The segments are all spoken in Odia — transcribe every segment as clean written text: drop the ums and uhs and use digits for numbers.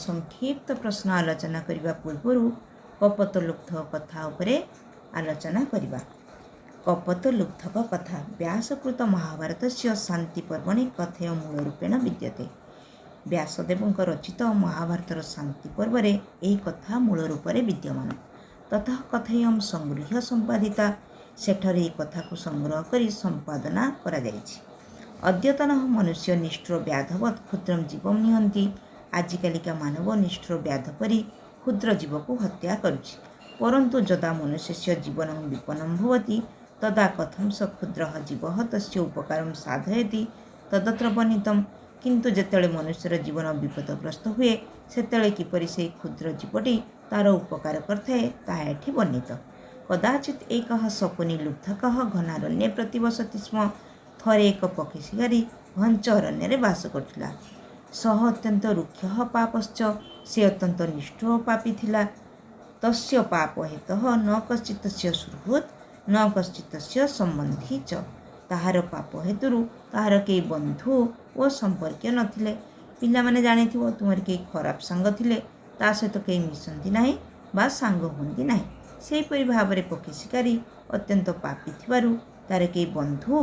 ସଂକ୍ଷିପ୍ତ ପ୍ରଶ୍ନ ଆଲୋଚନା କରିବା ପୂର୍ବରୁ କପୋତଲୁବ୍ଧ କଥା ଉପରେ ଆଲୋଚନା କରିବା। କପୋତଲୁବ୍ଧକ କଥା ବ୍ୟାସକୃତ ମହାଭାରତସ୍ୟ ଶାନ୍ତି ପର୍ବଣି କଥେୟ ମୂଳ ରୂପେଣ ବିଦ୍ୟତେ। ବ୍ୟାସଦେବଙ୍କ ରଚିତ ମହାଭାରତର ଶାନ୍ତି ପର୍ବରେ ଏହି କଥା ମୂଳ ରୂପରେ ବିଦ୍ୟମାନ। ତତଃ କଥେୟಂ ସଂଗୃହ୍ୟ ସମ୍ପାଦିତା। ସେଠାରେ ଏହି କଥାକୁ ସଂଗ୍ରହ କରି ସମ୍ପାଦନା କରାଯାଇଛି। ଅଦ୍ୟତନ ମନୁଷ୍ୟ ନିଷ୍ଠୁର ବ୍ୟାଧବତ୍ କ୍ଷୁଦ୍ରಂ ଜୀବಂ ନିହନ୍ତି। ଆଜିକାଲିକା ମାନବ ନିଷ୍ଠୁର ବ୍ୟାଧ ପରି କ୍ଷୁଦ୍ର ଜୀବକୁ ହତ୍ୟା କରୁଛି। ପରନ୍ତୁ ଯଦା ମନୁଷ୍ୟସ୍ୟ ଜୀବନଂ ବିପନ୍ନଂ ଭବତି, ତଦା କଥಂ ସ କ୍ଷୁଦ୍ରଃ ଜୀବଃ ତସ୍ୟ ଉପକାରଂ ସାଧୟତି, ତଦତ୍ର ବର୍ଣ୍ଣିତಂ। କିନ୍ତୁ ଯେତେବେଳେ ମନୁଷ୍ୟର ଜୀବନ ବିପଦଗ୍ରସ୍ତ ହୁଏ, ସେତେବେଳେ କିପରି ସେହି କ୍ଷୁଦ୍ର ଜୀବଟି ତା'ର ଉପକାର କରିଥାଏ, ତାହା ଏଠି ବର୍ଣ୍ଣିତ। କଦାଚିତ୍ ଏକଃ ଶକୁନି ଲୁବ୍ଧକଃ ଘନାରଣ୍ୟେ ପ୍ରତିବସତି ସ୍ମ। ଥରେ ଏକ ପକ୍ଷୀ ଶିକାରୀ ଘଞ୍ଚ ଅରଣ୍ୟରେ ବାସ କରୁଥିଲା। ସହ ଅତ୍ୟନ୍ତ ରୁକ୍ଷଃ ପାପଶ୍ଚ। ସେ ଅତ୍ୟନ୍ତ ନିଷ୍ଠୁର ଓ ପାପୀ ଥିଲା। ତସ୍ୟ ପାପ ହେତଃ ନ କଶ୍ଚିତ୍ ତସ୍ୟ ସୁହୃଦ୍ ନ କଶ୍ଚିତ୍ ତସ୍ୟ ସମ୍ବନ୍ଧୀ ଚ। ତାହାର ପାପ ହେତୁରୁ ତାହାର କେହି ବନ୍ଧୁ ଓ ସମ୍ପର୍କୀୟ ନଥିଲେ। ପିଲାମାନେ ଜାଣିଥିବ, ତୁମର କେହି ଖରାପ ସାଙ୍ଗ ଥିଲେ ତା ସହିତ କେହି ମିଶନ୍ତି ନାହିଁ ବା ସାଙ୍ଗ ହୁଅନ୍ତି ନାହିଁ। ସେହିପରି ଭାବରେ ପକ୍ଷୀ ଶିକାରୀ ଅତ୍ୟନ୍ତ ପାପୀ ଥିବାରୁ ତାର କେହି ବନ୍ଧୁ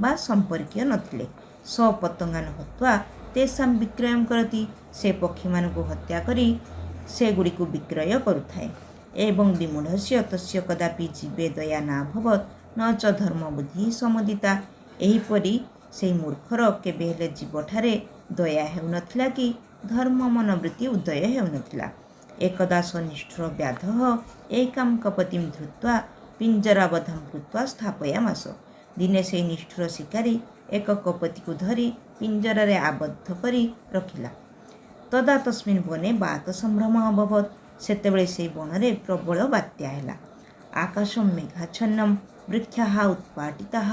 ବା ସମ୍ପର୍କୀୟ ନଥିଲେ। ସ ପତଙ୍ଗାନ ହତ୍ୱା ତେଷାಂ ବିକ୍ରୟಂ କରତି। ସେ ପକ୍ଷୀମାନଙ୍କୁ ହତ୍ୟା କରି ସେଗୁଡ଼ିକୁ ବିକ୍ରୟ କରୁଥାଏ। ଏବଂ ବିମୂଢ଼ସ୍ୟ ତସ୍ୟ କଦାପି ଜୀବେ ଦୟା ନାଭବତ୍ ନ ଚ ଧର୍ମ ବୁଦ୍ଧି ସମୁଦିତା। ଏହିପରି ସେହି ମୂର୍ଖର କେବେ ହେଲେ ଜୀବଠାରେ ଦୟା ହେଉନଥିଲା କି ଧର୍ମ ମନୋବୃତ୍ତି ଉଦୟ ହେଉନଥିଲା। ଏକଦା ସ ନିଷ୍ଠୁର ବ୍ୟାଧଃ ଏକାಂ କପତିಂ ଧୃତ୍ୱା ପିଞ୍ଜରାବଦ୍ଧଂ କୃତ୍ୱା ସ୍ଥାପୟାମାସ। ଦିନେ ସେହି ନିଷ୍ଠୁର ଶିକାରୀ ଏକ କପତିକୁ ଧରି ପିଞ୍ଜରାରେ ଆବଦ୍ଧ କରି ରଖିଲା। ତଦା ତସ୍ମିନ୍ ବନେ ବାତ ସମ୍ଭ୍ରମ ଅଭବତ୍। ସେତେବେଳେ ସେହି ବଣରେ ପ୍ରବଳ ବାତ୍ୟା ହେଲା। ଆକାଶಂ ମେଘାଚ୍ଛନ୍ନಂ ବୃକ୍ଷାଃ ଉତ୍ପାଟିତାଃ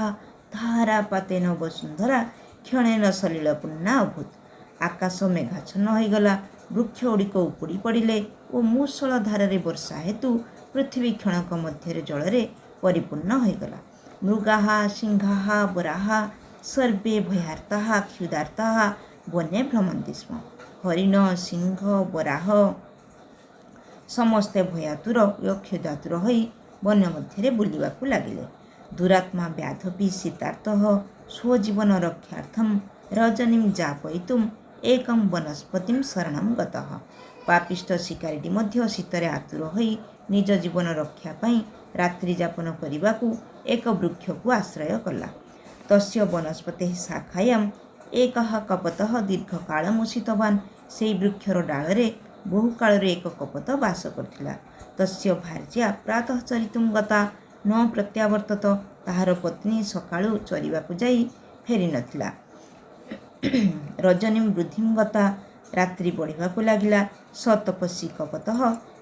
ଧାରାପାତେନ ବସୁନ୍ଧରା କ୍ଷଣେନ ସଲିଳପୂର୍ଣ୍ଣା ଅଭୂତ୍। ଆକାଶ ମେଘାଚ୍ଛନ୍ନ ହୋଇଗଲା, ବୃକ୍ଷଗୁଡ଼ିକ ଉପୁଡ଼ି ପଡ଼ିଲେ ଓ ମୂଷଳ ଧାରାରେ ବର୍ଷା ହେତୁ ପୃଥିବୀ କ୍ଷଣକ ମଧ୍ୟରେ ଜଳରେ ପରିପୂର୍ଣ୍ଣ ହୋଇଗଲା। ମୃଗାଃ ସିଂହାଃ ବରାହା ସର୍ବେ ଭୟାର୍ତ୍ତାଃ କ୍ଷୁଧାର୍ତ୍ତାଃ ବନେ ଭ୍ରମନ୍ତି ସ୍ମ। ହରିଣ, ସିଂହ, ବରାହ ସମସ୍ତେ ଭୟାତୁର ଓ କ୍ଷୁଧାତୁର ହୋଇ ବନ ମଧ୍ୟରେ ବୁଲିବାକୁ ଲାଗିଲେ। ଦୁରାତ୍ମା ବ୍ୟାଧପି ଶୀତାର୍ତ୍ତଃ ସ୍ୱଜୀବନ ରକ୍ଷାର୍ଥಂ ରଜନୀಂ ଯାପୟିତୁମ୍ ଏକಂ ବନସ୍ପତିಂ ଶରଣଂ ଗତଃ। ପାପିଷ୍ଠ ଶିକାରୀଟି ମଧ୍ୟ ଶୀତରେ ଆତୁର ହୋଇ ନିଜ ଜୀବନ ରକ୍ଷା ପାଇଁ ରାତ୍ରି ଯାପନ କରିବାକୁ ଏକ ବୃକ୍ଷକୁ ଆଶ୍ରୟ କଲା। ତସ୍ୟ ବନସ୍ପତେଃ ଶାଖାୟାମ୍ ଏକଃ କପୋତଃ ଦୀର୍ଘକାଳମ୍ ଉଷିତବାନ୍। ସେହି ବୃକ୍ଷର ଡାଳରେ ବହୁ କାଳରୁ ଏକ କପୋତ ବାସ କରୁଥିଲା। ତସ୍ୟ ଭାର୍ଯ୍ୟା ପ୍ରାତଃ ଚରିତୁଂ ଗତା ନ ପ୍ରତ୍ୟାବର୍ତ୍ତତ। ତାହାର ପତ୍ନୀ ସକାଳୁ ଚରିବାକୁ ଯାଇ ଫେରିନଥିଲା। ରଜନୀଂ ବୃଦ୍ଧିଂ ଗତା। ରାତ୍ରି ବଢ଼ିବାକୁ ଲାଗିଲା। ସ ତପସ୍ୱୀ କପୋତଃ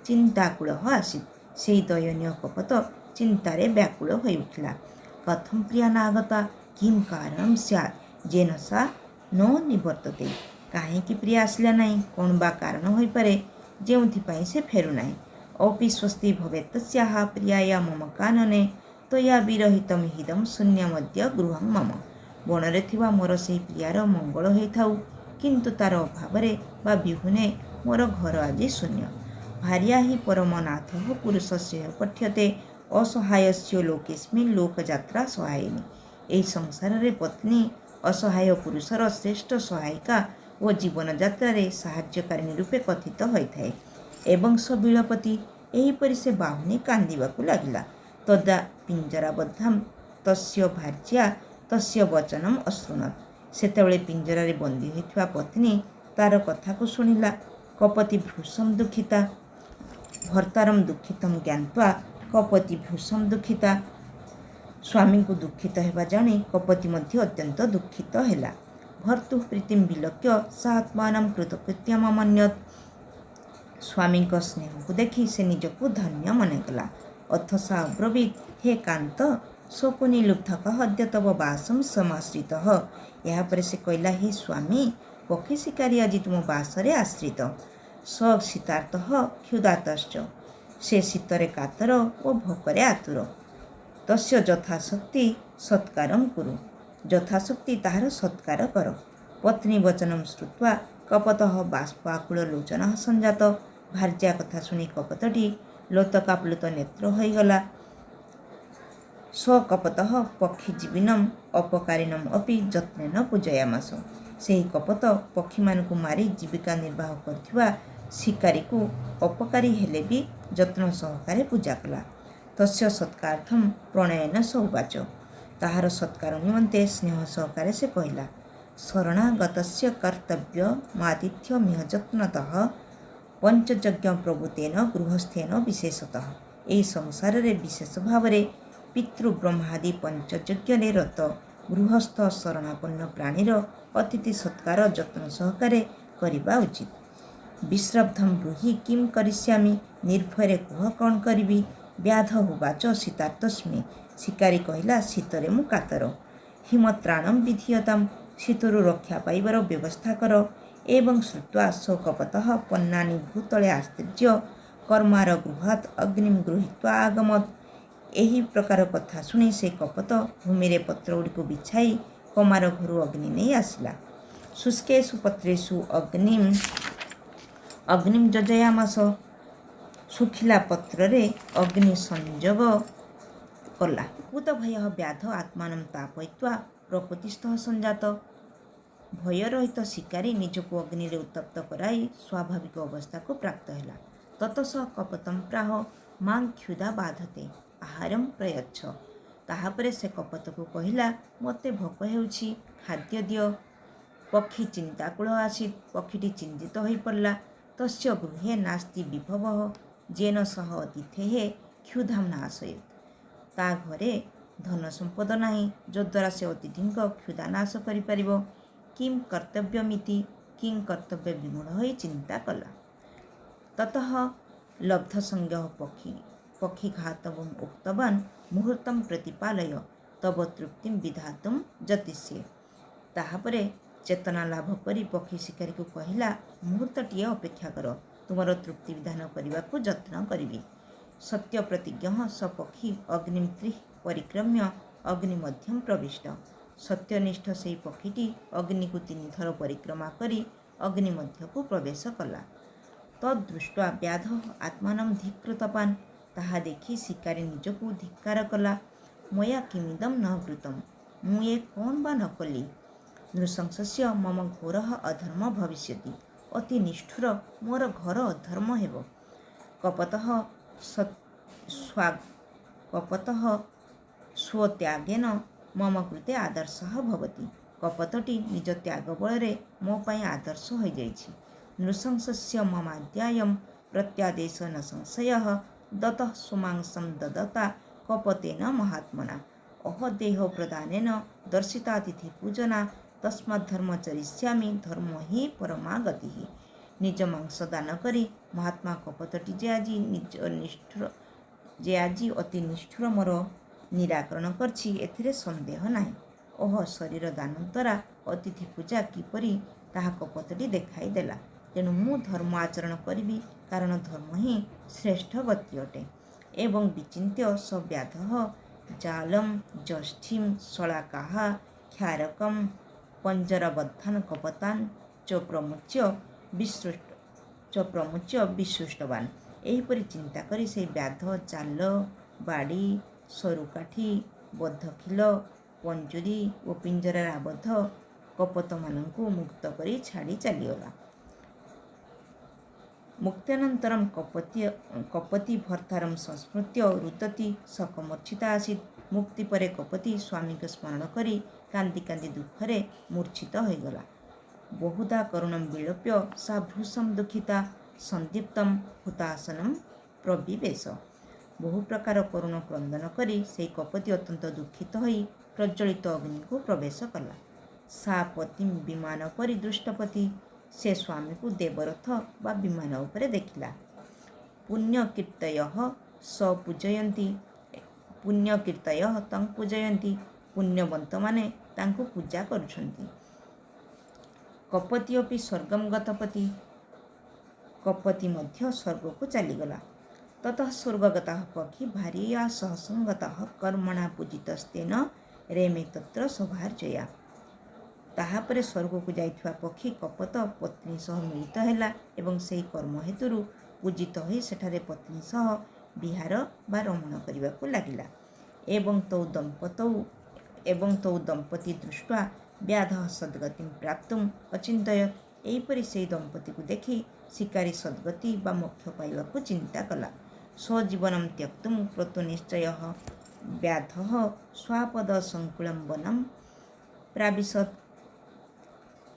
ଚିନ୍ତାକୁଳଃ ଆସୀତ୍। ସେହି ଦୟନୀୟ କପୋତ ଚିନ୍ତାରେ ବ୍ୟାକୁଳ ହୋଇଉଠିଲା। କଥಂ ପ୍ରିୟା ନାଗତା, କିಂ କାରଣଂ ସ୍ୟାତ୍ ଯେନ ସା ନ ନିବର୍ତ୍ତତେ। କାହିଁକି ପ୍ରିୟା ଆସିଲା ନାହିଁ? କ'ଣ ବା କାରଣ ହୋଇପାରେ ଯେଉଁଥିପାଇଁ ସେ ଫେରୁନାହିଁ? ଅପି ସ୍ୱସ୍ତି ଭବେତ୍ ତସ୍ୟାଃ ପ୍ରିୟାୟା ମମ କାନନେ ତ୍ୱୟା ବିରହିତಂ ହିଦಂ ଶୂନ୍ୟମଦ୍ୟ ଗୃହଂ ମମ। ବଣରେ ଥିବା ମୋର ସେହି ପ୍ରିୟାର ମଙ୍ଗଳ ହୋଇଥାଉ, କିନ୍ତୁ ତାର ଅଭାବରେ ବା ବିହୁନେ ମୋର ଘର ଆଜି ଶୂନ୍ୟ। ଭାର୍ୟା ହି ପରମନାଥଃ ପୁରୁଷସ୍ୟ ପଠ୍ୟତେ ଅସହାୟସ୍ୟ ଲୋକେସ୍ମିନ୍ ଲୋକଯାତ୍ରା ସହାୟିନୀ। ଏହି ସଂସାରରେ ପତ୍ନୀ ଅସହାୟ ପୁରୁଷର ଶ୍ରେଷ୍ଠ ସହାୟିକା ଓ ଜୀବନଯାତ୍ରାରେ ସାହାଯ୍ୟକାରିଣୀ ରୂପେ କଥିତ ହୋଇଥାଏ। ଏବଂ ସ ବିଳପତି। ଏହିପରି ସେ ବାହୁନି କାନ୍ଦିବାକୁ ଲାଗିଲା। ତଦା ପିଞ୍ଜରାବଦ୍ଧାಂ ତସ୍ୟ ଭାର୍ଯ୍ୟା ତସ୍ୟ ବଚନମ୍ ଅଶୃଣୋତ୍। ସେତେବେଳେ ପିଞ୍ଜରାରେ ବନ୍ଦୀ ହୋଇଥିବା ପତ୍ନୀ ତାର କଥାକୁ ଶୁଣିଲା। କପତି ଭୃଶಂ ଦୁଃଖିତା। ଭର୍ତ୍ତାରಂ ଦୁଃଖିତಂ ଜ୍ଞାତ୍ୱା କପତି ଭୃଶಂ ଦୁଃଖିତା। ସ୍ୱାମୀଙ୍କୁ ଦୁଃଖିତ ହେବା ଜାଣି କପତି ମଧ୍ୟ ଅତ୍ୟନ୍ତ ଦୁଃଖିତ ହେଲା। ଭର୍ତ୍ତୁଃ ପ୍ରୀତିಂ ବିଲୋକ୍ୟ ସା ଆତ୍ମାନଂ କୃତକୃତ୍ୟମ୍ ଅମନ୍ୟତ୍। ସ୍ୱାମୀଙ୍କ ସ୍ନେହକୁ ଦେଖି ସେ ନିଜକୁ ଧନ୍ୟ ମନେକଲା। ଅଥ ସା ଅବ୍ରବୀତ୍, ହେ କାନ୍ତ, ଶକୁନି ଲୁବ୍ଧକଃ ଅଦ୍ୟ ତବ ବାସଂ ସମାଶ୍ରିତଃ। ଏହାପରେ ସେ କହିଲା, ହେ ସ୍ୱାମୀ, ପକ୍ଷୀ ଶିକାରୀ ଆଜି ତୁମ ବାସରେ ଆଶ୍ରିତ। ସ ଶୀତାର୍ତ୍ତଃ କ୍ଷୁଧାର୍ତ୍ତଶ୍ଚ। ସେ ଶୀତରେ କାତର ଓ ଭୋକରେ ଆତୁର। ତସ୍ୟ ଯଥାଶକ୍ତି ସତ୍କାରଂ କୁରୁ। ଯଥାଶକ୍ତି ତାହାର ସତ୍କାର କର। ପତ୍ନୀ ବଚନଂ ଶ୍ରୁତ୍ୱା କପତଃ ବାଷ୍ପାକୁଳ ଲୋଚନ ସଞ୍ଜାତ। ଭାର୍ଯ୍ୟା କଥା ଶୁଣି କପତଟି ଲୋତକାପ୍ଲୁତ ନେତ୍ର ହୋଇଗଲା। ସ୍ୱକପତଃ ପକ୍ଷୀଜୀବିନମ୍ ଅପକାରିଣମ୍ ଅପି ଯତ୍ନେନ ପୂଜୟାମାସ। ସେହି କପତ ପକ୍ଷୀମାନଙ୍କୁ ମାରି ଜୀବିକା ନିର୍ବାହ କରୁଥିବା ଶିକାରୀକୁ ଅପକାରୀ ହେଲେ ବି ଯତ୍ନ ସହକାରେ ପୂଜା କଲା। ତସ୍ୟ ସତ୍କାରାର୍ଥಂ ପ୍ରଣୟେନ ସ ଉବାଚ। ତାହାର ସତ୍କାର ନିମନ୍ତେ ସ୍ନେହ ସହକାରେ ସେ କହିଲା, ଶରଣାଗତସ୍ୟ କର୍ତ୍ତବ୍ୟ ମାତିଥ୍ୟମିହ ଯତ୍ନତଃ ପଞ୍ଚଯଜ୍ଞ ପ୍ରଭୃତେନ ଗୃହସ୍ଥେନ ବିଶେଷତଃ। ଏହି ସଂସାରରେ ବିଶେଷ ଭାବରେ ପିତୃବ୍ରହ୍ମାଦି ପଞ୍ଚଯଜ୍ଞରେ ରତ ଗୃହସ୍ଥ ଶରଣାପନ୍ନ ପ୍ରାଣୀର ଅତିଥି ସତ୍କାର ଯତ୍ନ ସହକାରେ କରିବା ଉଚିତ। ବିଶ୍ରବ୍ଧಂ ବ୍ରୂହି କିಂ କରିଷ୍ୟାମି। ନିର୍ଭୟରେ କୁହ, କ'ଣ କରିବି? ବ୍ୟାଧ ଉବାଚ ଶୀତାର୍ତ୍ତସ୍ମି। ଶିକାରୀ କହିଲା, ଶୀତରେ ମୁଁ କାତର। ହିମତ୍ରାଣಂ ବିଧୀୟତାମ୍। ଶୀତରୁ ରକ୍ଷା ପାଇବାର ବ୍ୟବସ୍ଥା କର। ଏବଂ ଶ୍ରୁତ୍ୱା ଶୋକପତଃ ପନ୍ନାନି ଭୂତଳେ ଆସ୍ତିର୍ଯ୍ୟ କର୍ମାର ଗୃହାତ୍ ଅଗ୍ନିಂ ଗୃହୀତ୍ୱା ଆଗମତ୍। ଏହି ପ୍ରକାର କଥା ଶୁଣି ସେ କପତ ଭୂମିରେ ପତ୍ରଗୁଡ଼ିକୁ ବିଛାଇ କମାର ଘରୁ ଅଗ୍ନି ନେଇ ଆସିଲା। ଶୁଷ୍କେଷୁ ପତ୍ରେଷୁ ଅଗ୍ନିಂ ଯଜୟାମାସ। ଶୁଖିଲା ପତ୍ରରେ ଅଗ୍ନି ସଂଯୋଗ କଲା। କୁତଭୟ ବ୍ୟାଧ ଆତ୍ମାନಂ ତାପୟିତ୍ୱା ପ୍ରକୃତିସ୍ଥଃ ସଞ୍ଜାତ। ଭୟରହିତ ଶିକାରୀ ନିଜକୁ ଅଗ୍ନିରେ ଉତ୍ତପ୍ତ କରାଇ ସ୍ୱାଭାବିକ ଅବସ୍ଥାକୁ ପ୍ରାପ୍ତ ହେଲା। ତତଃ କପତಂ ପ୍ରାହ ମାଂ କ୍ଷୁଧା ବାଧତେ ଆହାରಂ ପ୍ରୟଚ୍ଛ। ତାହାପରେ ସେ କପତକୁ କହିଲା, ମୋତେ ଭୋକ ହେଉଛି, ଖାଦ୍ୟ ଦିଅ। ପକ୍ଷୀ ଚିନ୍ତାକୁଳ ଆସୀତ୍। ପକ୍ଷୀଟି ଚିନ୍ତିତ ହୋଇପଡ଼ିଲା। ତସ୍ୟ ଗୃହେ ନାସ୍ତି ବିଭବଃ ଯେନ ସହ ଅତିଥେଃ କ୍ଷୁଧାಂ ନାଶୟେତ୍। ତା ଘରେ ଧନ ସମ୍ପଦ ନାହିଁ, ଯଦ୍ୱାରା ସେ ଅତିଥିଙ୍କ କ୍ଷୁଧା ନାଶ କରିପାରିବ। କିಂ କର୍ତ୍ତବ୍ୟମିତି କିଂ କର୍ତ୍ତବ୍ୟ ବିମୂଢ଼ ହୋଇ ଚିନ୍ତା କଲା। ତତଃ ଲବ୍ଧସଂଜ୍ଞଃ ପକ୍ଷୀଘାତବମ୍ ଉକ୍ତବାନ୍ ମୁହୂର୍ତ୍ତಂ ପ୍ରତିପାଳୟ ତବ ତୃପ୍ତିಂ ବିଧାତୁଂ ଯତିଷ୍ୟେ। ତାହାପରେ ଚେତନା ଲାଭ କରି ପକ୍ଷୀ ଶିକାରୀକୁ କହିଲା, ମୁହୂର୍ତ୍ତଟିଏ ଅପେକ୍ଷା କର, ତୁମର ତୃପ୍ତି ବିଧାନ କରିବାକୁ ଯତ୍ନ କରିବି। ସତ୍ୟ ପ୍ରତିଜ୍ଞ ସ ପକ୍ଷୀ ଅଗ୍ନିಂ ତ୍ରିଃ ପରିକ୍ରମ୍ୟ ଅଗ୍ନି ମଧ୍ୟಂ ପ୍ରବିଷ୍ଟ। ସତ୍ୟନିଷ୍ଠ ସେହି ପକ୍ଷୀଟି ଅଗ୍ନିକୁ ତିନିଥର ପରିକ୍ରମା କରି ଅଗ୍ନି ମଧ୍ୟକୁ ପ୍ରବେଶ କଲା। ତଦୃଷ୍ଟ୍ୱା ବ୍ୟାଧ ଆତ୍ମାନಂ ଧିକୃତବାନ୍। ତାହା ଦେଖି ଶିକାରୀ ନିଜକୁ ଧିକ୍କାର କଲା। ମୟା କିମିଦಂ ନ କୃତମ୍। ମୁଁ ଏ କ'ଣ ବା ନ କଲି? ନୃଶଂସସ୍ୟ ମମ ଘୋରଃ ଅଧର୍ମ ଭବିଷ୍ୟତି। ଅତି ନିଷ୍ଠୁର ମୋର ଘୋର ଅଧର୍ମ ହେବ। କପତଃ ସ୍ୱତ୍ୟାଗେନ ମମ କୃତେ ଆଦର୍ଶଃ ଭବତି। କପତଟି ନିଜ ତ୍ୟାଗ ବଳରେ ମୋ ପାଇଁ ଆଦର୍ଶ ହୋଇଯାଇଛି। ନୃଶଂସସ୍ୟ ମମାଦ୍ୟାୟಂ ପ୍ରତ୍ୟାଦେଶ ନ ସଂଶୟଃ ଦତଃ ସ୍ୱମାଂସଂ ଦଦତା କପତେନ ମହାତ୍ମନା। ଅହଦେହ ପ୍ରଦାନେନ ଦର୍ଶିତାତିଥି ପୂଜନା ତସ୍ମାତ୍ ଧର୍ମ ଚରିଷ୍ୟାମି ଧର୍ମ ହିଁ ପରମା ଗତିଃ। ନିଜ ମାଂସ ଦାନ କରି ମହାତ୍ମା କପତଟି ଯେ ଆଜି ଅତି ନିଷ୍ଠୁର ମୋର ନିରାକରଣ କରିଛି, ଏଥିରେ ସନ୍ଦେହ ନାହିଁ। ଓହ ଶରୀର ଦାନ ଦ୍ୱାରା ଅତିଥି ପୂଜା କିପରି ତାହା କପତଟି ଦେଖାଇ ଦେଲା। ତେଣୁ ମୁଁ ଧର୍ମ ଆଚରଣ କରିବି, କାରଣ ଧର୍ମ ହିଁ ଶ୍ରେଷ୍ଠ ଗତି ଅଟେ। ଏବଂ ବିଚିନ୍ତ୍ୟ ସ ବ୍ୟାଧଃ ଜାଲಂ ଯଷ୍ଠିଂ ଶଳାକାଃ କ୍ଷାରକಂ ପଞ୍ଜରବଦ୍ଧାନ୍ କପତାନ୍ ଚ ପ୍ରମୁଚ୍ୟ ବିସୃଷ୍ଟବାନ୍। ଏହିପରି ଚିନ୍ତା କରି ସେହି ବ୍ୟାଧ ଜାଲ, ବାଡ଼ି, ସରୁକାଠି, ବଦ୍ଧଖିଲ, ପଞ୍ଜୁରୀ ଓ ପିଞ୍ଜରାରେ ଆବଦ୍ଧ କପୋତମାନଙ୍କୁ ମୁକ୍ତ କରି ଛାଡ଼ି ଚାଲିଗଲା। ମୁକ୍ତ୍ୟନନ୍ତରಂ କପତି ଭର୍ତ୍ତାରଂ ସଂସ୍ମୃତ୍ୟ ରୁଦତି ଶୋକମୂର୍ଚ୍ଛିତା ଆସୀତ୍। ମୁକ୍ତି ପରେ କପତି ସ୍ୱାମୀଙ୍କୁ ସ୍ମରଣ କରି କାନ୍ଦି କାନ୍ଦି ଦୁଃଖରେ ମୂର୍ଚ୍ଛିତ ହୋଇଗଲା। ବହୁଧା କରୁଣಂ ବିଳପ୍ୟ ସା ଭୃଶಂ ଦୁଃଖିତା ସନ୍ଦୀପ୍ତಂ ହୁତାସନಂ ପ୍ରବିବେଶ। ବହୁ ପ୍ରକାର କରୁଣ କ୍ରନ୍ଦନ କରି ସେହି କପତି ଅତ୍ୟନ୍ତ ଦୁଃଖିତ ହୋଇ ପ୍ରଜ୍ୱଳିତ ଅଗ୍ନିକୁ ପ୍ରବେଶ କଲା। ସା ପତିಂ ବିମାନ ପରି ଦୃଷ୍ଟବତୀ। ସେ ସ୍ୱାମୀକୁ ଦେବରଥ ବା ବିମାନ ଉପରେ ଦେଖିଲା। ପୁଣ୍ୟକୀର୍ତ୍ତୟଃ ସ ପୂଜୟନ୍ତି ପୁଣ୍ୟକୀର୍ତ୍ତୟଃ ତଂ ପୂଜୟନ୍ତି। ପୁଣ୍ୟବନ୍ତମାନେ ତାଙ୍କୁ ପୂଜା କରୁଛନ୍ତି। କପତି ଅପି ସ୍ୱର୍ଗಂ ଗତପତି। କପତି ମଧ୍ୟ ସ୍ୱର୍ଗକୁ ଚାଲିଗଲା। ତତଃ ସ୍ୱର୍ଗଗତଃ ପକ୍ଷୀ ଭାର୍ୟୟା ସହ ସଙ୍ଗତଃ କର୍ମଣା ପୂଜିତସ୍ତେନ ରେମେ ତତ୍ର ଶୋଭାର୍ଜୟା। ତାହାପରେ ସ୍ୱର୍ଗକୁ ଯାଇଥିବା ପକ୍ଷୀ କପୋତ ପତ୍ନୀ ସହ ମିଳିତ ହେଲା ଏବଂ ସେହି କର୍ମ ହେତୁରୁ ପୂଜିତ ହୋଇ ସେଠାରେ ପତ୍ନୀ ସହ ବିହାର ବା ରମଣ କରିବାକୁ ଲାଗିଲା। ଏବଂ ତୌ ଦମ୍ପତି ଦୃଷ୍ଟ୍ୱା ବ୍ୟାଧ ସଦ୍ଗତିଂ ପ୍ରାପ୍ତୁମ୍ ଅଚିନ୍ତୟତ୍। ଏହିପରି ସେହି ଦମ୍ପତିକୁ ଦେଖି ଶିକାରୀ ସଦ୍ଗତି ବା ମୋକ୍ଷ ପାଇବାକୁ ଚିନ୍ତା କଲା। ସ୍ୱଜୀବନಂ ତ୍ୟକ୍ତୁମ୍ କ୍ରତୁ ନିଶ୍ଚୟ ବ୍ୟାଧ ଶ୍ୱାପଦ ସଂକୁଳಂ ବନಂ ପ୍ରାବିଶତ୍।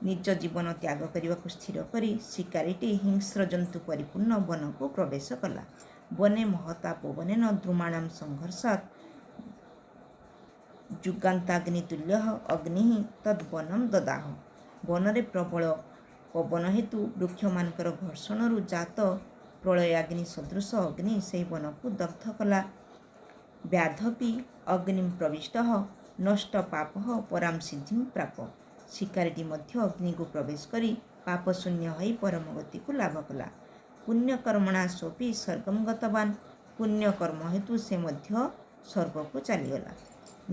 ନିଜ ଜୀବନ ତ୍ୟାଗ କରିବାକୁ ସ୍ଥିର କରି ଶିକାରୀଟି ହିଂସ୍ର ଜନ୍ତୁ ପରିପୂର୍ଣ୍ଣ ବନକୁ ପ୍ରବେଶ କଲା। ବନେ ମହତା ପବନେନ ଦ୍ରୁମାଣାಂ ସଂଘର୍ଷାତ୍ ଯୁଗାନ୍ତାଗ୍ନିତୁଲ୍ୟ ଅଗ୍ନି ତଦ୍ବନಂ ଦଦାହ। ବନରେ ପ୍ରବଳ ପବନ ହେତୁ ବୃକ୍ଷମାନଙ୍କର ଘର୍ଷଣରୁ ଜାତ ପ୍ରଳୟାଗ୍ନି ସଦୃଶ ଅଗ୍ନି ସେହି ବନକୁ ଦଗ୍ଧ କଲା। ବ୍ୟାଧୋପି ଅଗ୍ନିଂ ପ୍ରବିଷ୍ଟ ନଷ୍ଟ ପାପ ପରାମ ସିଦ୍ଧିଂ ପ୍ରାପ। ଶିକାରୀଟି ମଧ୍ୟ ଅଗ୍ନିକୁ ପ୍ରବେଶ କରି ପାପଶୂନ୍ୟ ହୋଇ ପରମ ଗତିକୁ ଲାଭ କଲା। ପୁଣ୍ୟକର୍ମଣା ସୋପି ସ୍ୱର୍ଗಂ ଗତବାନ। ପୁଣ୍ୟକର୍ମ ହେତୁ ସେ ମଧ୍ୟ ସ୍ୱର୍ଗକୁ ଚାଲିଗଲା।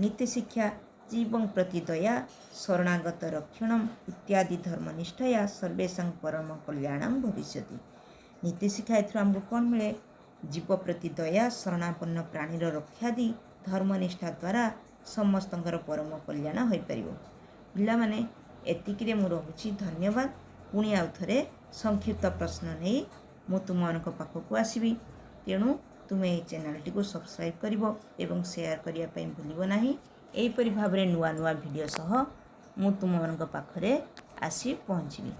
ନୀତିଶିକ୍ଷା: ଜୀବଂ ପ୍ରତି ଦୟା, ଶରଣାଗତ ରକ୍ଷଣମ୍ ଇତ୍ୟାଦି ଧର୍ମନିଷ୍ଠୟା ସର୍ବେଷାଂ ପରମ କଲ୍ୟାଣଂ ଭବିଷ୍ୟତି। ନୀତିଶିକ୍ଷା ଏଥିରୁ ଆମକୁ କ'ଣ ମିଳେ? ଜୀବ ପ୍ରତି ଦୟା, ଶରଣାପନ୍ନ ପ୍ରାଣୀର ରକ୍ଷାଦି ଧର୍ମନିଷ୍ଠା ଦ୍ୱାରା ସମସ୍ତଙ୍କର ପରମ କଲ୍ୟାଣ ହୋଇପାରିବ। ପିଲାମାନେ, ଏତିକିରେ ମୁଁ ରହୁଛି। ଧନ୍ୟବାଦ। ପୁଣି ଆଉ ଥରେ ସଂକ୍ଷିପ୍ତ ପ୍ରଶ୍ନ ନେଇ ମୁଁ ତୁମମାନଙ୍କ ପାଖକୁ ଆସିବି। ତେଣୁ ତୁମେ ଏହି ଚ୍ୟାନେଲଟିକୁ ସବସ୍କ୍ରାଇବ୍ କରିବ ଏବଂ ସେୟାର କରିବା ପାଇଁ ଭୁଲିବ ନାହିଁ। ଏହିପରି ଭାବରେ ନୂଆ ନୂଆ ଭିଡ଼ିଓ ସହ ମୁଁ ତୁମମାନଙ୍କ ପାଖରେ ଆସି ପହଞ୍ଚିବି।